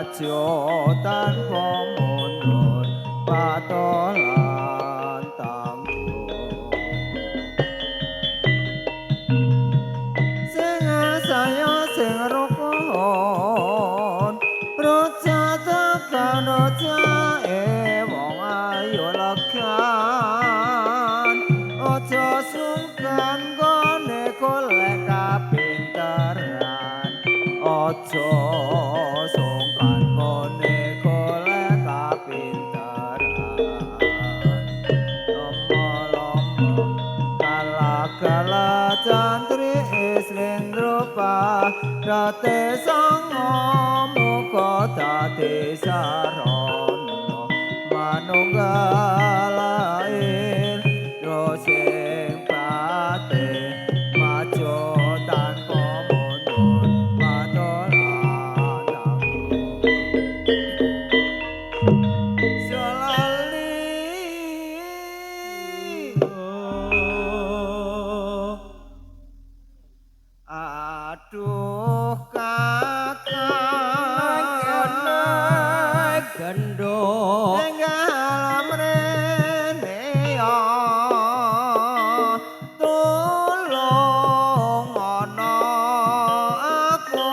Maju tanpa mundur patolan tangguh. Sing saya sing rukun roja tekan rojae wong ayu legan aja sungkan gone golek kapinteran aja sungkan gone golek kapinteran lomo-lomo kala-kala cantri islendropa rate sanga muka dadi sarana manunggal lair sing pate maju tanpa mundur patolan tangguh. Selali aduh kakang gendho enggal mrene ya tulung ana aku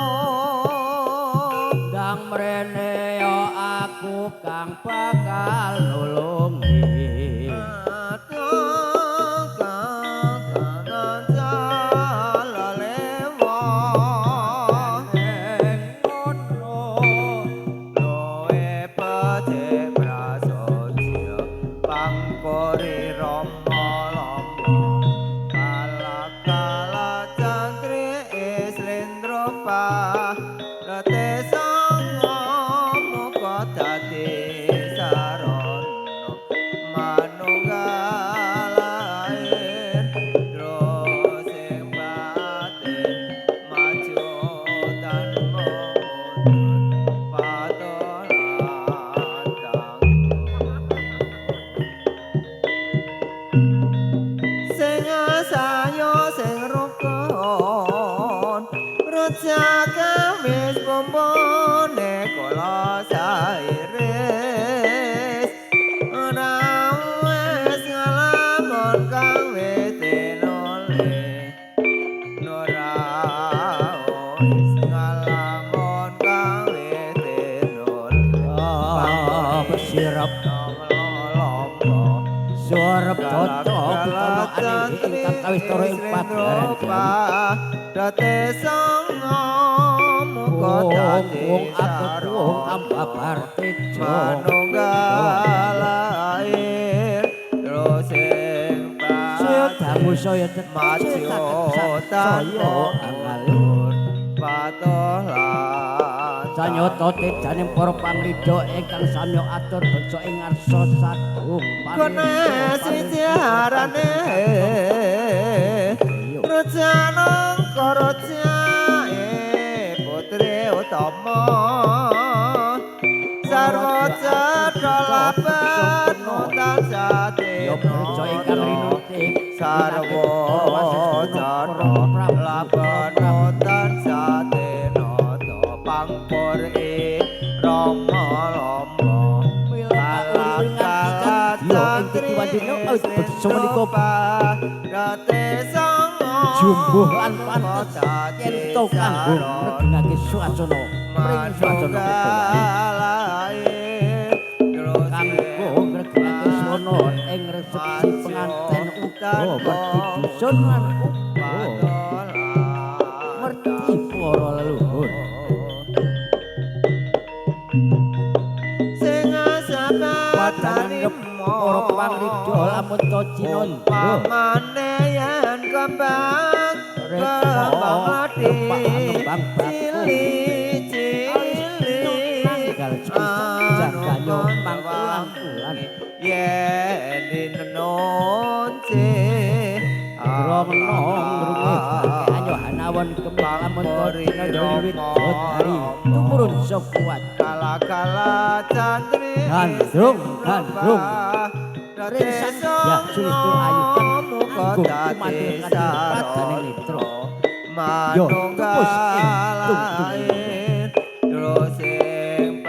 ndang mrene ya aku kang bakal nulungi. Aduh kakang jalalewa Ngono loe pece prasaja pangkori rama lama kala-kala cantri islendropa rate sanga muka dadi sarana manunggal lair sing batin maju tanpa mundur patolan tangguh. Sing sayo sing rukun reja kawis bumbune kula sairis ora wis ngalamun kang wis tinole ora wis ngalamun kang wis tinole. Pesirep lomo suarep cocok utama ane ingkang kawistara ing pagelaran Jawi. Date sanga muka Wong dadi wong aku wong sarana ambabar tejo manunggal lair sing saya pati dangu saya cetha maju saya tanpa angal mundur patolan sanyata tejane para pangrida ingkang samya atur beksa ing ngarsa sagung Kone siji arane Rejanang karajae putri utama sarwa cetha lapen tansah ya beksa ingkang rinuti sarwa cetha lapen tansah tinata pangpur rama lama jumbuh lan pantes yen to kanggo ngregengake swasana mring swasana kanggo ngregengake swasana ing resepsi penganten uga merti dusun lan uga merti para leluhur. Sing Padane para pangrida lamun to cinandra pamane yen kembang kembang mati kembang baku cili cili tanggal sepisan jaganyo mangkulan-kulan yen dinenonce Grana ngrungi anyo hanawon kemeng lamun to cinandra widodari tumurun saka kala-kala cantri gandrung gandrung ring ya sulistyo ayu kang muka kanggo dadi kumantil kanthi padaning netra manunggal tupus ing tungtung. lair sing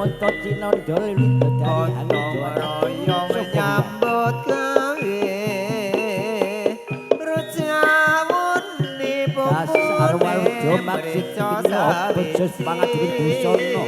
Samonto Cinandha widodari angin Gotong royong nyambut gawe Rejawuni Dasar warga maksud pupune dina bejo pangadiring busana.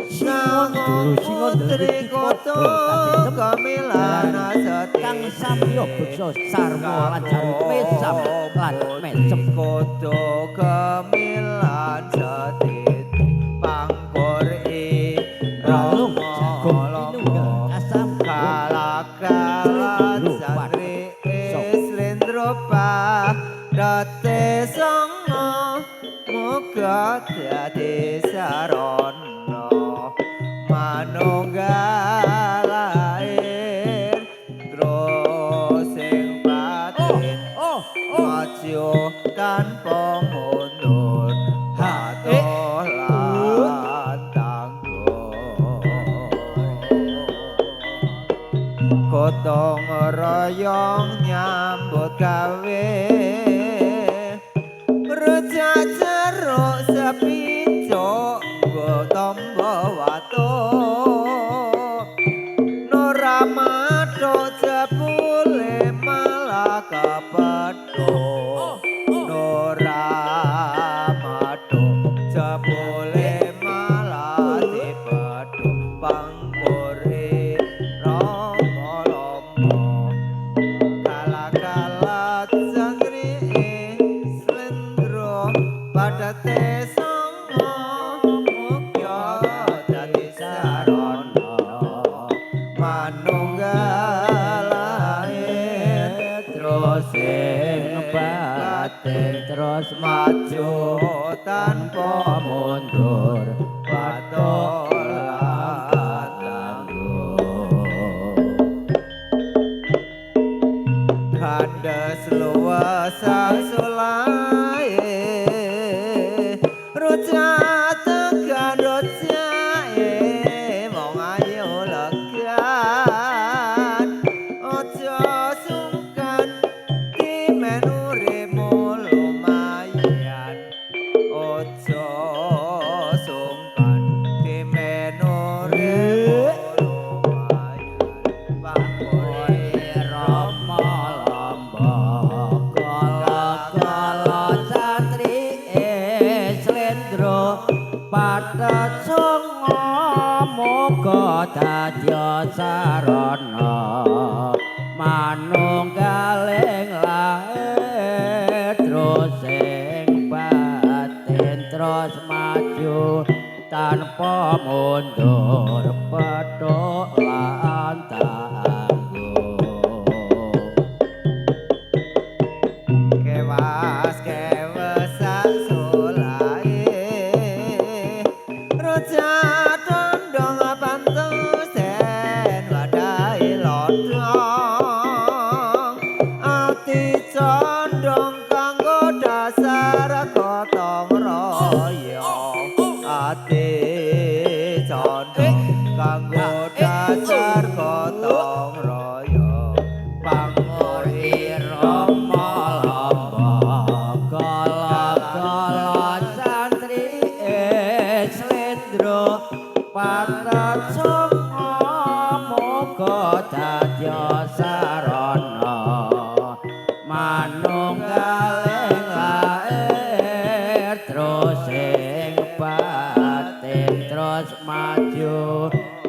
Singon dulu singon Putri dulu koto padha kemilana kang samya beksa sarwa lan jarut mesam lan mesem. Koto kemilan setiti pangkur i Ralung jagung pinunggal kasam Kala-kala santri islendro padate songo muga dadi sarana manunggal lair terus sing batin Oh, oh. maju tanpa mundur Ha, eh, patuh lan tangguh gotong royong nyambut gawe rejak jeruk sepicuk nggo tombo watu Nora mathuk jebule malah kepethuk Nora mathuk jebule malah dipethuk pangkure rama lama kala-kala santri slendro padate songo mukya dadi sarana manunggal lair Terus sing batin terus maju tanpa mundur patuh lan tangguh. Kandes luwes sulae rujak tekan rujake wong ayu legan aja sungkan timen uripmu lumayan aja sungkan timen uripmu lumayan pangkure Rama lamba kala-kala satri slendro pathet songo muga dadi sarana manunggaling lair terus sing batin terus maju tanpa mundur petuk lan tangguh. Kewas kewes sak sulae rujak tondong pantes den wadahi lodhong ati condong kanggo dasar gotong royong ati condong kanggo dasar gotong royong panguri Rama lamba kala-kala santri slendro pathet songo muga dadi sarana manunggaling lair terus sing batin terus maju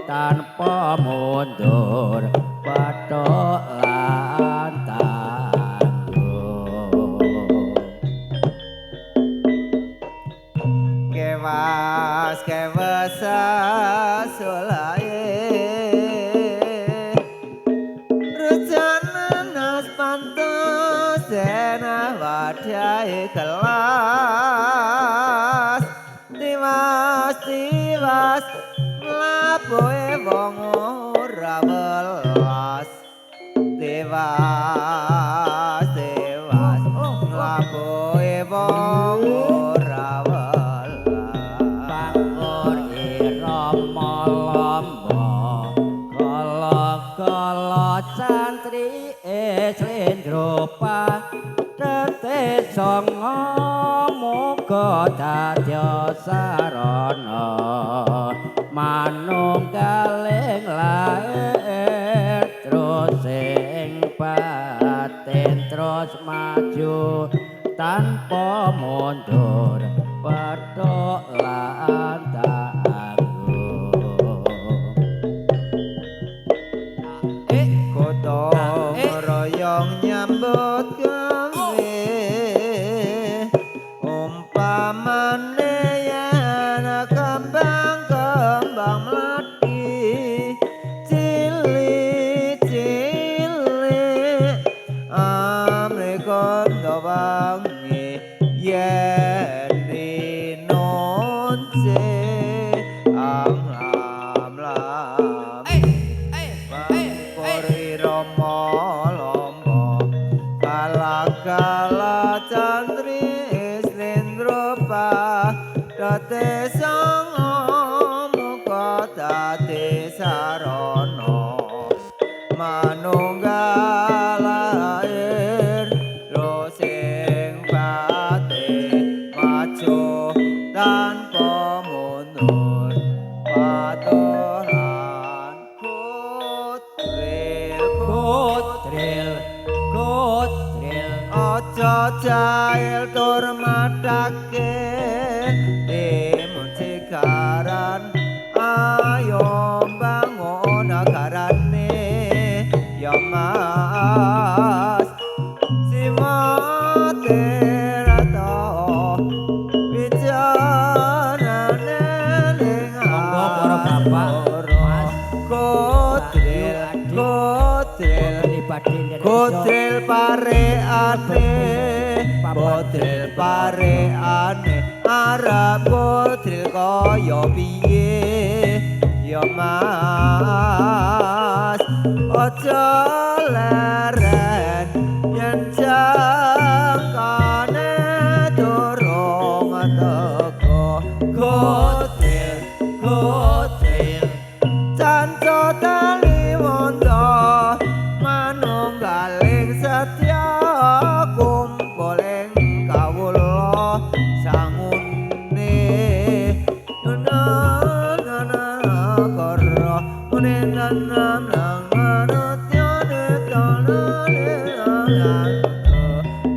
tanpa mundur petuk lan tangguh. Kewas kewes sulae rejana nas pantes den wadahi kelas tiwas tiwas mlabuhe wong ora welas tiwas tiwas mlabuhe wong ora welas Pangkur irama lamba kala-kala santri slendro padhete songo muga dadi sarana Manunggaling lair terus sing batin terus maju tanpa mundur petuk lan tanggung. Gotong royong nyambut gawe umpamane yen kembang-kembang mlati cilik-cilik amrika wangi yen rinonce ang lam lam Pangkur irama lamba kala-kala candri slendropa date sanga muka dadi sarana manunggal lair sing batin maju tanpa mundur patuhan kutril Kutril kutril aja jail tur matake timun sigaran ayo bangun nagarane ya mas simate rata wijanane ning Monggo para bapak, Mas, kutril kutril Kutril pareane, kutril pareane, arep kutril kaya piye ya Mas, aja leren yen jangkane durung teko. Kutril kutril canco tali wondo manunggaling setya kumpul ing kawula sangune nana kara mune nana nang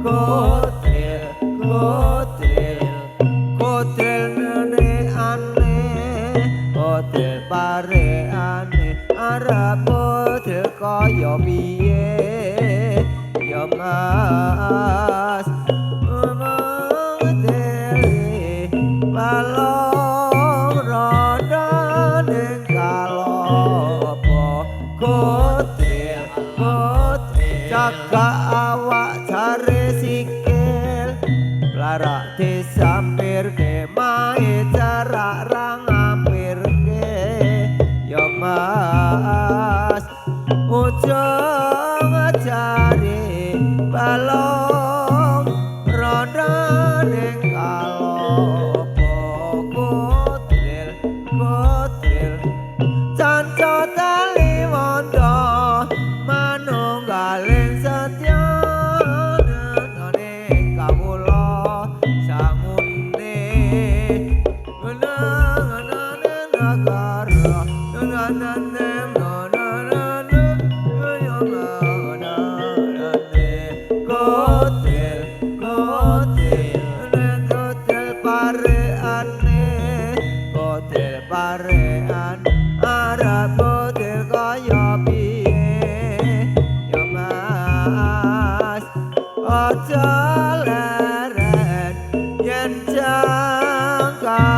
kutril kutril kutril nene ane kutril pareane arep kutril kaya piye ya Mas mengteli balong rondo ning kalopo kutril kutril jaga awak jare sikil blarak disampirke mae jarak ra ngampirke ya Mas ujung jare balong rondo ning kalopo kutril kutril canco tali wondo manunggaling setya nane kawula sangune nana nagara nana kutril kutril kutril pareane kutril parean arep kutril kaya piye ya Mas aja leren yen jangkane